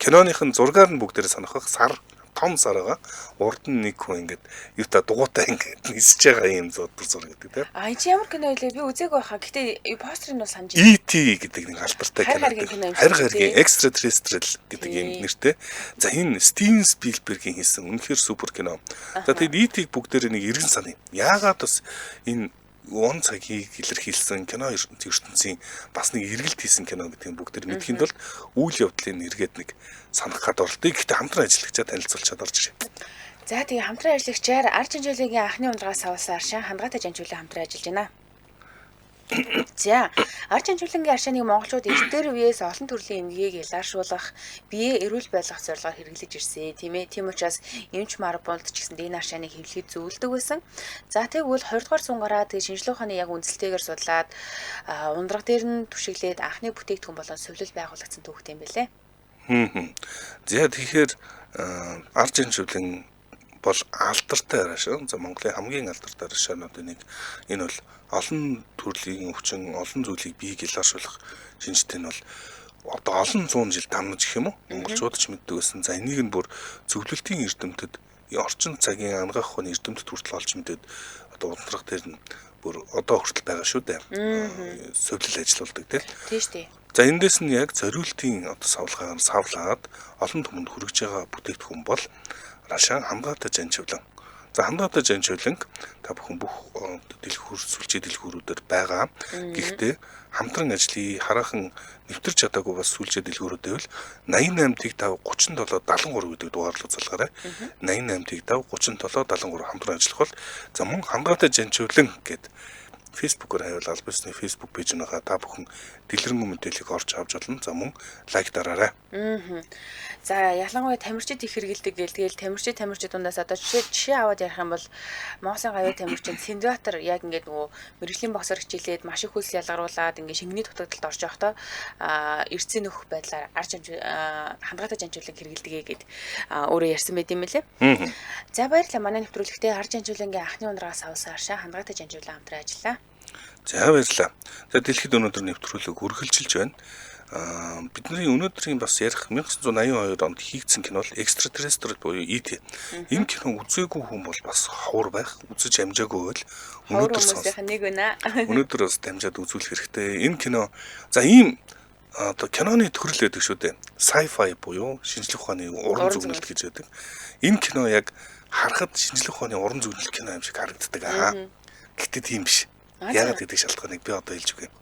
киноных нь зургаар нь бүгдээрээ санах бах, сар том сар байгаа. Урд нь нэг хүн ингээд юута дугуйтай ингээд нисэж байгаа юм зураг гэдэг тийм. А энэ чи ямар кино вэ? Би үзээгүй байхаа. Гэтэ постерыг нь санаж байна. E.T. гэдэг нэг алдартай кино. Хайр гаргийн extraterrestrial гэдэг юм нэртэй. За энэ Стивен Спилбергийн хийсэн үнэхээр супер кино. За тэгээд E.T.-г бүгдээрээ нэг эргэн саная. Яагаад бас энэ он цагийг илэрхийлсэн кино ертөнцийн бас нэг эргэлт хийсэн кино гэдгийг бүгд мэдхийн тулд үйл явдлыг эргээд нэг санах гад оролтыг. Гэхдээ хамтран ажиллагчаа танилцуулчаад орж ирээ. За тэгээ хамтран ажиллагчаар Аржанжуулигийн анхны ундрагаас авсан аршаан хандгаатай жанжуулан хамтран ажиллаж байна. За Аржанжуулангийн аршааныг монголчууд эртээр үеэс олон төрлийн эмгэгийг ялааршуулах, биеэ эрүүл байлгах зорилгоор хэрэглэж ирсэн, тийм ээ. Тийм учраас эмч марболд ч гэсэн энэ аршааныг хэвлэхэд зөвлөдөг байсан. За тэгвэл 20 дугаар зуун гараа тэгээ шинжлэх ухааны яг үндэслэлтэйгээр судлаад ундраг дээр нь түшиглээд анхны бүтээгдэхүүн болон сувилал байгуулагдсан түүхтэй юм байлээ. За тэгэхээр Аржанжуулан бол алдартай аршаан. За Монголын хамгийн алдартай аршаануудын нэг. Энэ бол олон төрлийн өвчин, олон зүйлийг биеийг ялааршуулах шинжтэй нь бол одоо олон зуун жил дамнаж гэх юм уу? Монголчууд ч мэддэг байсан. За энийг нь бүр зөвлөлтийн эрдэмтэд, орчин цагийн анагаах ухааны эрдэмтэд хүртэл олж мэдээд одоо унтрах дээр нь бүр одоо хүртэл байгаа шүү дээ. Сувилал ажиллаулдаг тийм. Тийм шүү дээ. За эндээс нь яг зориултын одоо савлгаагаар савлаад олон түмэнд хүргэж байгаа бүтээгдэхүүн бол Рашан хамгаатай жанчивлан. За хамгаатай жанчивланг та бүхэн бүх дэлгүүр, сүлжээ дэлгүүрүүдээр байгаа. Гэхдээ хамтран ажлыг хараахан нэвтэрч чадаагүй бас сүлжээ дэлгүүрүүд байвал 88 5 37 73 гэдэг дугаарлуу залгаарай. 88 5 37 73 хамтран ажиллах бол за мөн хамгаатай жанчивлан гэд Facebook-оор хайвал аль бисны Facebook пэйж нэгаа та бүхэн дэлгэрэнгүй мэдээллийг орж авч болно. За мөн лайк дараарай. За ялангуяа тамирчид их хэрэгэлдэг гээл тэгэл тамирчид дундаас одоо жишээ аваад ярих юм бол Монголын гавьяа тамирчин Цэндбаатар яг ингээд нөгөө мэрэгжлийн боксоор хичээлээд маш их хөлс ялгаруулад ингээд шингэний дутагдалд орж явахдаа эрцэн нөх байдлаар хандгаатай жанжуулан хэрэгэлдэгэ гэд өөрөө ярьсан байт юм лээ. За баярлалаа. Манай нэвтрүүлэгтээ Арж жанжуулангийн анхны ундрагаас авсан аршаа хандгаатай жанжуулан хамтран ажиллаа. За баярлалаа. За дэлхийд өнөөдөр нэвтрүүлэг үргэлжилж байна. Бидний өнөөдрийн бас ярих 1982 онд хийгдсэн кино бол Extraterrestrial буюу ET. Энэ кино үзээгүй хүн бол бас ховор байх, үзэж амжаагүй байл өнөөдөр нэг байна. Өнөөдөр бас дамжаад үзүүлэх хэрэгтэй. Энэ кино за ийм одоо киноны төрөл байдаг шүү дээ. Sci-fi буюу шинжлэх ухааны уран зөгнөлт гэж байдаг. Энэ кино яг харахад шинжлэх ухааны уран зөгнөлт кино юм шиг харагддаг аа. Гэтэ тийм биш. Яагаад гэдэг шалтгааныг би одоо хэлж өгье.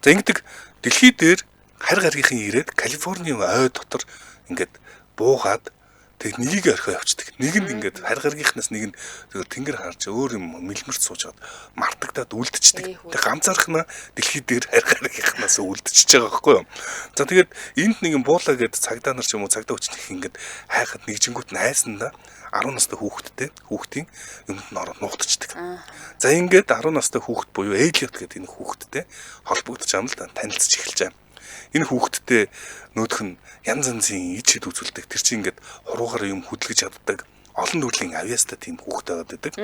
За ингэдэг дэлхий дээр харь гаргийнхын ирээд Калифорний ой дотор ингээд буугаад тэг нэгийг орхио явцдаг. Нэг нь ингээд харь гаргийнхнаас нэг нь зөвхөн тэнгэр харж өөр юм мэлмэрт суужгаад мартагдаад үлдчихдэг. Тэг ганцаархнаа дэлхий дээр харь гаргийнхнаас үлдчихэж байгаа байхгүй юу? За тэгээд энд нэг юм буулаа гэд цагдаа нар ч юм уу цагдаа хүчнэх ингээд хайхад нэгжингүүт нь айсандаа 10 настай хүүхэдтэй хүүхдийн юмд нь ороод нуугдчихдаг. За ингээд 10 настай хүүхэд буюу Элиот гэдэг энэ хүүхэдтэй холбогдож байгаа юм л да, танилцж эхэлж байгаа. Энэ хүүхэдтэй нөтх нь янз янзын ич хэд үзүүлдэг. Тэр чинь ингээд хуруугаар юм хөдөлгөж чаддаг. Олон төрлийн авьяастай тийм хүүхэд байгаад байдаг.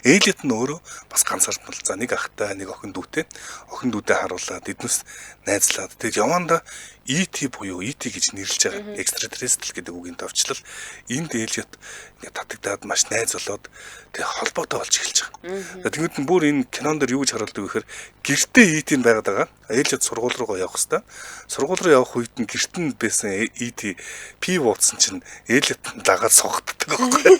Элиот нь өөрөө бас ганцаардмал. За нэг ахтай, нэг охин дүүтэй. Охин дүүдээ харуулад эднүс найзлаад тэг яванда ET буюу ET гэж нэрлэж байгаа. Extraterrestrial гэдэг үгийн товчлол. Энд Элиот ингээд татагдаад маш найз болоод тэг холбоотой болж эхэлж байгаа. Тэгвэл нь бүр энэ кинон дээр юу гэж харуулдаг вэ гэхээр гэртээ ET нь байгаад байгаа. Элиот сургууль руугаа явах хэвээр. Сургууль руу явах үед нь гэрт нь байсан ET P бууцсан чинь Элиот дагаад согтдог байхгүй.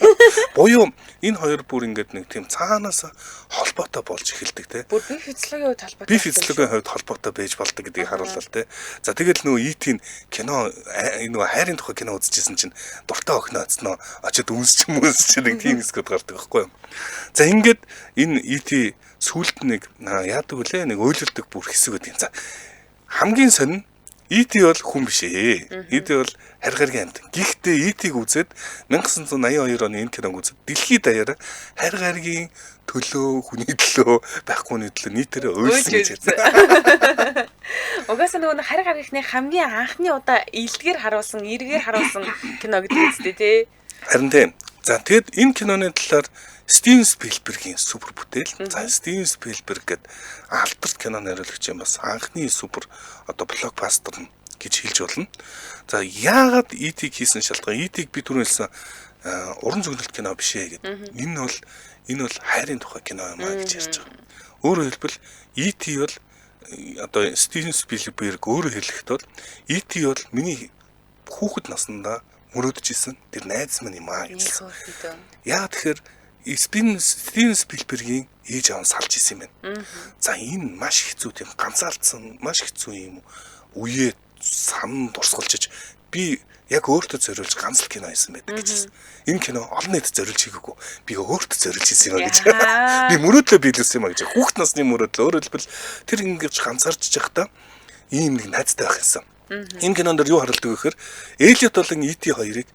Буюу энэ хоёр бүр ингээд нэг тийм цаанаас холбоотой болж эхэлдэг те. Бүр бие физиологийн хувьд холбоотой. Бие физиологийн хувьд холбоотой байж болдог гэдгийг харууллаа те. За тэгэл нөгөө ET-ийн кино нөгөө хайрын тухай кино үзчихсэн чинь дуртай охин оцсноо очиод үнсч мүнсч нэг тийм хэсгүүд гардаг байхгүй юу. За ингээд энэ ET сүүлд нэг яадаг вүлээ нэг ойлголдог бүр хэсэг байдаг. За хамгийн сонин ET бол хүн биш ээ. ET бол харь гаргийн амьтан. Гэхдээ ET-г үзээд 1982 оны энэ киног үзээд дэлхийд даяараа харь гаргийн төлөө, хүний төлөө, байхгүй хүний төлөө нийтээрээ уйлсан гэж ярьсан. Угаасаа нөгөө харь гаргийнхны хамгийн анхны удаа илдгээр харуулсан, эргээр харуулсан кино гэдэг үстэй тий. Харин тийм. За тэгэд энэ киноны талаар Стивен Спилбергийн супер бүтээл. За Стивен Спилберг гэдэг алдарт кино найруулагч юм бас анхны супер одоо блокбастер нь гэж хэлж болно. За яагаад ET-г хийсэн шалтгаан? ET-г би түрүүн хэлсэн уран зөгнөлт кино биш ээ гэдэг. Энэ бол хайрын тухай кино юм а гэж ярьж байгаа. Өөрөөр хэлбэл ET бол одоо Стивен Спилберг өөрөө хэлэхэд бол ET бол миний хүүхэд наснда мөрөөдөж исэн тэр найз минь юм а гэж. Яагаад тэгэхээр Стивен Спилбергийн ээж аав нь салж исэн юм байна. За энэ маш хэцүү тийм ганцаардсан маш хэцүү юм үеэ сан дурсгалжиж би яг өөртөө зориулж ганц л кино хийсэн байдаг гэж хэлсэн. Энэ кино олон нийтэд зориулж хийгээгүй. Би өөртөө зориулж хийсэн юм а гэж. Би мөрөөдлөө биелүүлсэн юм а гэж. Хүүхд насны мөрөөдөл. Өөрөөр хэлбэл тэр ингэж ганцаардж байхдаа ийм нэг найзтай байх юмсан. Энэ кинон дээр юу харуулдаг вэ гэхээр Элиот болон ET хоёрыг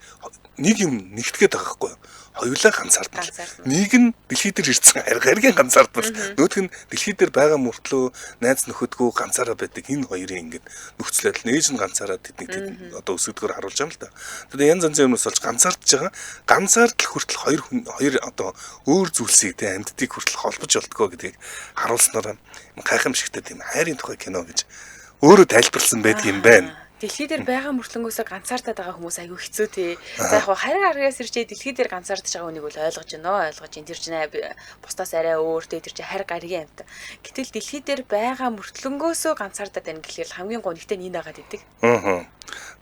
нэг юм нэгтгээд байгаа байхгүй юу? Хоёулаа ганцаардмал. Нэг нь дэлхий дээр ирсэн харь гаргийн ганцаардмал. Нөгөөх нь дэлхий дээр байгаа мөртлөө найз нөхөдгөө ганцаараа байдаг. Энэ хоёрын ингээд нөхцөл байдал ээж нь ганцаараа тэднийг одоо өсгөдгөөр харуулж байгаа юм л да. Тэгээд янз янзын юмнаас болж ганцаардж байгаа. Ганцаардл хүртэл хоёр хүн хоёр одоо өөр зүйлсийг тэ амьдтыг хүртэл холбож болдгоо гэдгийг харуулснараа гайхамшигтай тийм хайрын тухай кино гэж өөрөө тайлбарлсан байдаг юм байна. Дэлхий дээр байгаа мөртлөнгөөсөө ганцаардаад байгаа хүмүүс айгүй хэцүү те. За яг харин аргаас ирчээ дэлхий дээр ганцаардж байгаа хүнийг бол ойлгож байна. Ойлгож байна. Тэр чинь бусдаас арай өөр те. Тэр чинь харь гаргийн амьт. Гэтэл дэлхий дээр байгаа мөртлөнгөөсөө ганцаардаад байна гэхлээр хамгийн гонигтай нь энэ байгаад идэг. Аа.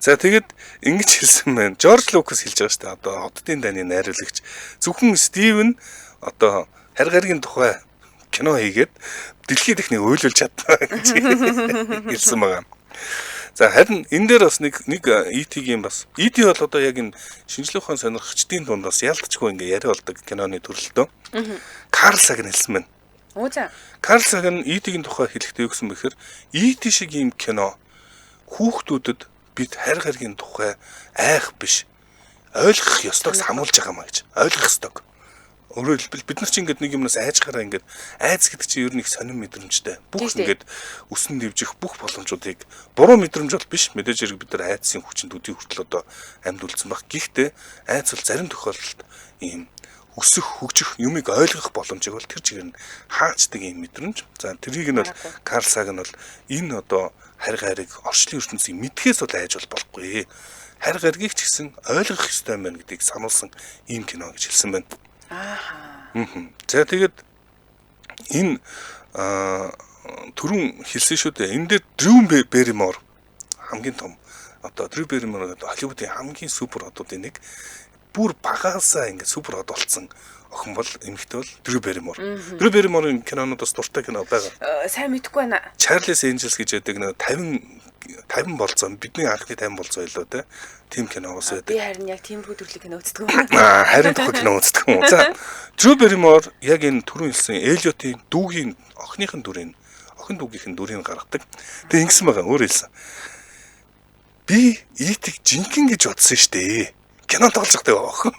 За тэгэд ингэж хэлсэн байна. Жорж Лукас хэлж байгаа шүү дээ. Одоо оддын дайны найруулагч. Зөвхөн Стивен одоо харь гаргийн тухай кино хийгээд дэлхий дахныг уйлуулж чадна гэж хэлсэн байгаа. За харин энэ дээр бас нэг ET-гийн бас ET бол одоо яг энэ шинжлэх ухаан сонирхчдын дунд бас ялтчгүй ингээ яриа болдог киноны төрөлтөө. Карл Саган хэлсэн байна. Оо за. Карл Саган ET-гийн тухай хэлэхдээ юу гэсэн бэхээр ET шиг ийм кино хүүхдүүдэд бид харь гаргийн тухай айх биш ойлгох ёстойг самуулж байгаа маа гэж. Ойлгох ёстойг. Өөрөөр хэлбэл бид нар чинь ингээд нэг юмнаас айжхаараа ингээд айц гэдэг чинь ер нь их сонин мэдрэмжтэй. Бүх ингээд өсөн дэвжих бүх боломжуудыг буруу мэдрэмж бол биш. Мэдээж хэрэг бид нар айцын хүчин төдий хүртэл одоо амьд үлдсэн баг. Гэхдээ айц бол зарим тохиолдолд ийм өсөх, хөгжих, юмыг ойлгох боломжийг бол тэр чигээр нь хаачдаг ийм мэдрэмж. За тэрийг нь бол Карл Саган бол энэ одоо Харь гариг орчлын ертөнцийг мэдхээс бол айж бол болохгүй. Харь гаригийг ч гэсэн ойлгох ёстой юм байна гэдгийг сануулсан ийм кино гэж хэлсэн байна. Ааха. За тэгээд энэ түрүүн хэлсэн шүү дээ. Энэ дээр Дрю Берримор хамгийн том одоо Дрю Берримор гэдэг Холливуудын хамгийн супер одуудын нэг бүр багаасаа ингээд супер од болсон охин бол эмэгтэй бол Дрю Берримор. Дрю Берриморын кинонууд бас дуртай кино байгаа. Сайн мэдэхгүй байна. Charlie's Angels гэж байдаг нөө 50 болцоо бидний анхны 50 болцоо илүү те. Тим кино бас байдаг. Би харин яг тиймэрхүү төрлийн кино үздэг юм. Харин тухай кино үздэг юм. За Дрю Берримор яг энэ түрүүн хэлсэн Элиотын дүүгийн охиных нь дүрийг охин дүүгийнх нь дүрийг гаргадаг. Тэгээ ингэсэн байгаа өөр хэлсэн. Би E.T.-г жинхэнэ гэж бодсон шүү дээ. Кино тоглож байхдаа охин.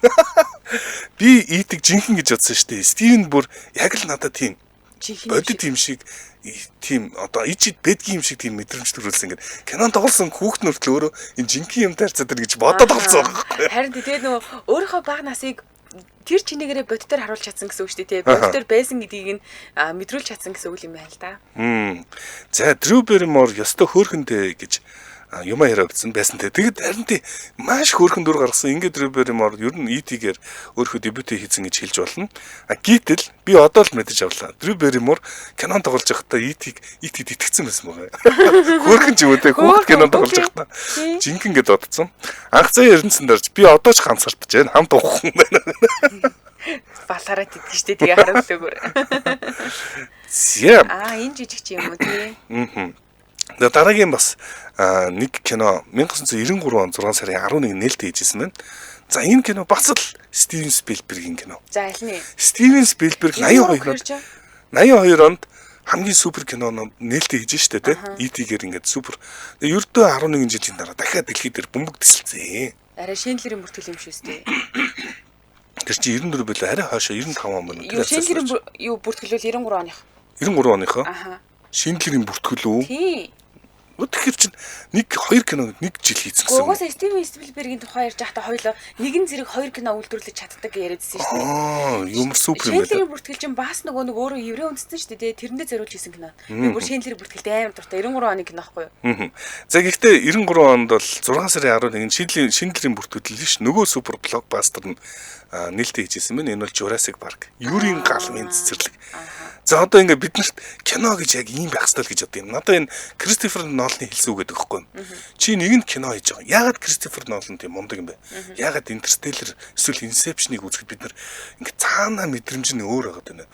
Би E.T.-г жинхэнэ гэж бодсон шүү дээ. Стивен бүр яг л надад тийм бодит юм шиг тийм одоо ичид бэдгийн юм шиг тийм мэдрэмж төрүүлсэн ингээд кинон тоглосон хүүхд нүртэл өөрөө энэ жинхэнэ юм таарцаад гэж бодоод тоглосон байгаа байхгүй. Харин тэгээд нөгөө өөрийнхөө бага насыг тэр чинээгээрээ бодитоор харуулж чадсан гэсэн үг шүү дээ тий. Бодитоор байсан гэдгийг нь мэдрүүлж чадсан гэсэн үг юм байна л да. За Дрю Берримор ёстой хөөрхөндөө гэж юмаа яриа бичсэн байсан те. Тэгэд харин тий маш хөөрхөн дүр гаргасан. Ингээд Дрю Берримор ер нь E.T.-гээр өөрийнхөө дебютээ хийсэн гэж хэлж болно. А гítэл би одоо л мэдэж авлаа. Дрю Берримор кинон тоглож байхдаа E.T.-д итгэцэн байсан байгаа. Хөөрхөн ч юм уу те хүүхд кинон тоглож байхдаа жинхэнэ гэд бодсон. Анх заа эрдэнэсэн дэрж би одоо ч ганцаардаж байна. Хамт уух юм байна. Балаараа тэтгэж штэ тэгээ харуулаагүй. За. Энэ жижиг ч юм уу тий. Дараагийн бас нэг кино 1993 он 6 сарын 11-нд нээлттэй хийжсэн байна. За энэ кино бас л Стивен Спилбергийн кино. За аль нь? Стивен Спилберг 82 онд хамгийн супер кинонод нээлттэй хийж штэ тий. E.T.-гээр ингээд супер. Ердөө 11 жилийн дараа дахиад дэлхий дээр бөмбөг тэсэлцээ. Арай Шиндлерийн бүртгэл юм шүү дээ. Тэр чинь 94 билүү арай хойшоо 95 он байна. Юу Шиндлерийн юу бүртгэл бол 93 оных. 93 оныхоо? Аха. Шиндлерийн бүртгэл үү? Тий. Тэгэхээр чинь нэг хоёр кино нэг жил хийсэн гэсэн. Угаасаа Стивен Спилбергийн тухай ярьж байхдаа хоёлоо нэгэн зэрэг хоёр кино үйлдвэрлэж чаддаг гэж яриадсэн шүү дээ. Юмар супер юм байна. Шиндлерийн бүртгэл чинь бас нөгөө нэг өөрөө еврей үндэстэн шүү дээ. Тэрэндээ зориулж хийсэн кино. Би бүр Шиндлерийн бүртгэлд амар дуртай. 93 оны кино байхгүй юу? За гэхдээ 93 онд бол 6 сарын 11-нд Шиндлерийн бүртгэл биш нөгөө супер блокбастер нь нээлттэй хийжсэн байна. Энэ бол Jurassic Park. Юрийн галмын цэцэрлэг. За одоо ингээд бид нарт кино гэж яг ийм байх ёстой л гэж боддог юм. Надад энэ Кристофер Ноланы хэлсэн үг гэдэг байхгүй юу? Чи нэгэнт кино хийж байгаа. Яагаад Кристофер Нолан тийм мундаг юм бэ? Яагаад Interstellar эсвэл Inception-ыг үзэхэд бид нар ингээд цаанаа мэдрэмж нь өөр байгаад байна.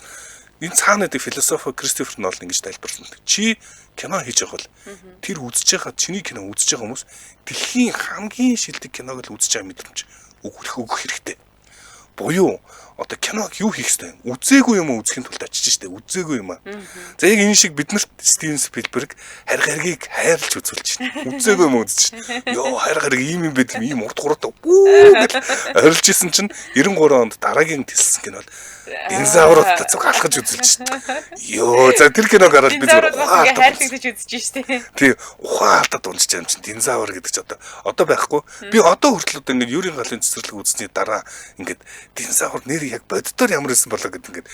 Энэ цаана гэдэг философи Кристофер Нолан ингэж тайлбарласан. Чи кино хийж байгаа бол тэр үзэж байгаа чиний кино үзэж байгаа хүмүүс дэлхийн хамгийн шилдэг киног л үзэж байгаа мэдрэмж өгөх хэрэгтэй. Буюу одоо киног юу хийх ёстой юм? Үзээгүй юм үзэхин тулд очиж штэ. Үзээгүй юм аа. За яг энэ шиг биднэрт Стивен Спилберг харь гаригийг хайрлж үзүүлж байна. Үзээгүй юм үзэж байна. Йоо харь гариг ийм юм байт юм ийм урт хуруутай. Бүү гэж орилж исэн чинь 93 онд дараагийн тэлсэн кино бол Динозавруудтай зүг алхаж үзүүлж байна. Йоо за тэр киног хараад би зүгээр хайрлагдаж үзэж штэ. Тий ухаан алдаад унжиж юм чинь динозавр гэдэг чи одоо байхгүй. Би одоо хүртэл одоо ингээд Юрийн галын цэцэрлэг үзсний дараа ингээд динозавр нэр яг боддоор ямар байсан болоо гэд ингээд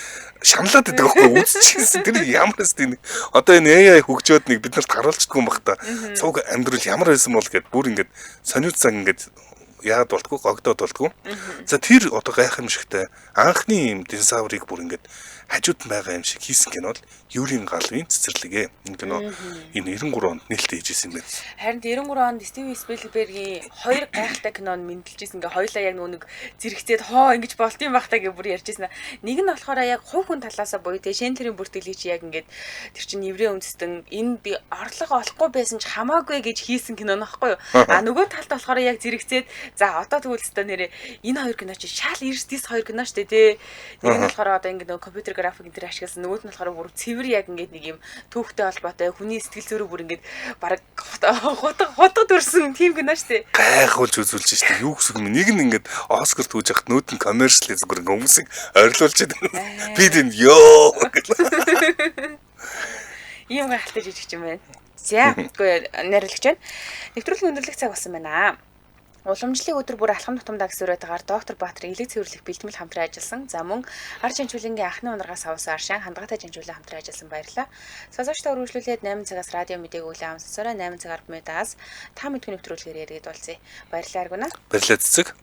шаналаад байдаг байхгүй үзчихсэн. Тэр ямар байсан нэг одоо энэ AI хөгжөөд нэг бид нарт харуулчихгүй юм бах та. Цуг амьдрал ямар байсан бол гэд бүр ингээд сониуд зан ингээд яагаад болтгүй гогдоод болтгүй. За тэр одоо гайхамшигтай анхны юм динозаврыг бүр ингээд хажууд нь байгаа юм шиг хийсэн кино бол Юрийн галын цэцэрлэг. Энэ кино энэ 93 онд нээлттэй хийжсэн юм байна. Харин 93 онд Стивен Спилбергийн хоёр гайхалтай кинонд мэндэлжсэн. Ингээ хоёлаа яг нөгөө нэг зэрэгцээд хоо ингэж болт юм бах та гэж бүр ярьжсэн. Нэг нь болохоор яг хувь хүн талаасаа буюу тэ Шиндлерийн бүртгэлийг чи яг ингээд тэр чинь еврей үндэстэн энэ би орлого олохгүй байсан ч хамаагүй гэж хийсэн кино нөхгүй юу? А нөгөө талд болохоор яг зэрэгцээд за одоо тэгвэл өстой нэрээ энэ хоёр кино чи шал эрс дис хоёр кино штэ тий. Нэг нь болохоор одоо ингээд нөгөө компьютер график энэ төр ашигласан, нөгөөт нь болохоор бүр цэвэр яг ингээд нэг юм түүхтэй холбоотой хүний сэтгэл зүйрээ бүр ингээд бараг хутга төрсөн тийм кино штэ. Гайхуулж үзүүлж штэ. Юу гэсэн юм нэг нь ингээд Оскар түүж яхад нүүд нь коммершл зүгээр ингээд хүмүүсийг орилуулж байдаг. Би тийм ёо гэл. Ийм гайхалтай жижиг юм байна. За үгүй найруулагч байна. Нэвтрүүлгийн өндөрлөх цаг болсон байна. Уламжлалын өдөр бүр алхам тутамдаа гэсэн уриатгаар доктор Баатар элэг цэвэрлэх бэлтгэл хамтран ажилласан. За мөн ар чанчуулангийн анхны унаргаас авсан Аршаан хандгаатай чанчуулан хамтран ажилласан баярлалаа. Сонсогчдоо үргэлжлүүлээд 8 цагаас радио мэдээг өглөө амсацаарай 8 цаг 10 минутаас та мэдгүй нэвтрүүлгээр яригд болцъё. Баярлалаа Аргуна. Баярлалаа цэцэг.